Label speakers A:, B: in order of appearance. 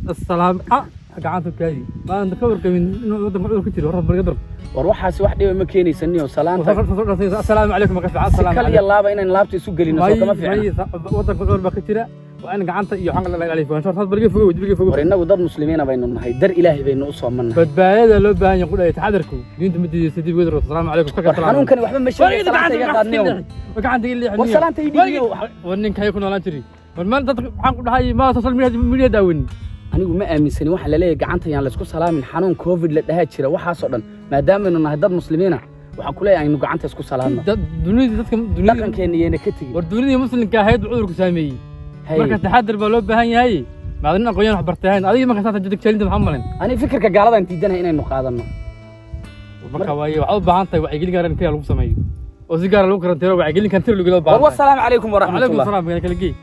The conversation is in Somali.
A: Assalaam, ah, gacanta kaadi maanta ka warqabin inuu waddanka cudur ku jiro. Warra barga dar.
B: War waxaasi wax dhiba ma keenaysa niyo salaanta.
A: Assalaamu calaykum, ma ka fiican?
B: Si
A: Assalaamu
B: kal iyo laaba inaan laabta isu gelino soo kama fiicna.
A: Waddanka cudur baa ka jira, waa in gacanta iyo xanqa laga ilaaliyo. Fogaansho saas barga fogow, dibiga fogow.
B: War innagu dad muslimiina baynu nahay, dar Ilaahay baynu u soomannahay.
A: Badbaadada loo baahan yahay qudhay, taxadarku diinta ma diidaysa. Dib uga daro. Assalaamu calaykum ka.
B: War xanuunkani waxba ma sheegay, salaanta iga qaadniyo.
A: Gacanta iga leexniyo.
B: War salaanta ii dhiibiyo.
A: War ninkay ku noolaan jiri. War maanta dadka waxaan ku dhahay ma social media daawin.
B: Anigu ma aaminsani waxa la leeyahay gacanta yaan laysku salaamin, xanuun COVID la dhahaa jira, waxaasoo dhan. Maadaamaynu nahay dad muslimiina, waxaan ku leeyahay aynu gacanta isku salaamno.
A: Dad dunida, dadka dunida
B: Dhaqankeenna yayna ka tegin.
A: War dunidii muslimka ahayd cudurku saameeyey.
B: Hay.
A: Marka taxadar baa loo baahan yahay, maadin aqoon wax bartay ahayn adiga. Marka saas jadeg jeelinta maxaa malin?
B: Ani fikirka gaaladan diidanahay inaynu qaadanno.
A: Marka waaye waxaad u baahan tahay wacyigelin gaar in lagu sameeyo oo si gaar lagu karantiiro, wacyigelin kantir lagu
B: War
A: baahan.
B: Wasalaamu calaykum
A: calaykum
B: waraxmatullah.
A: Salaam kala gey.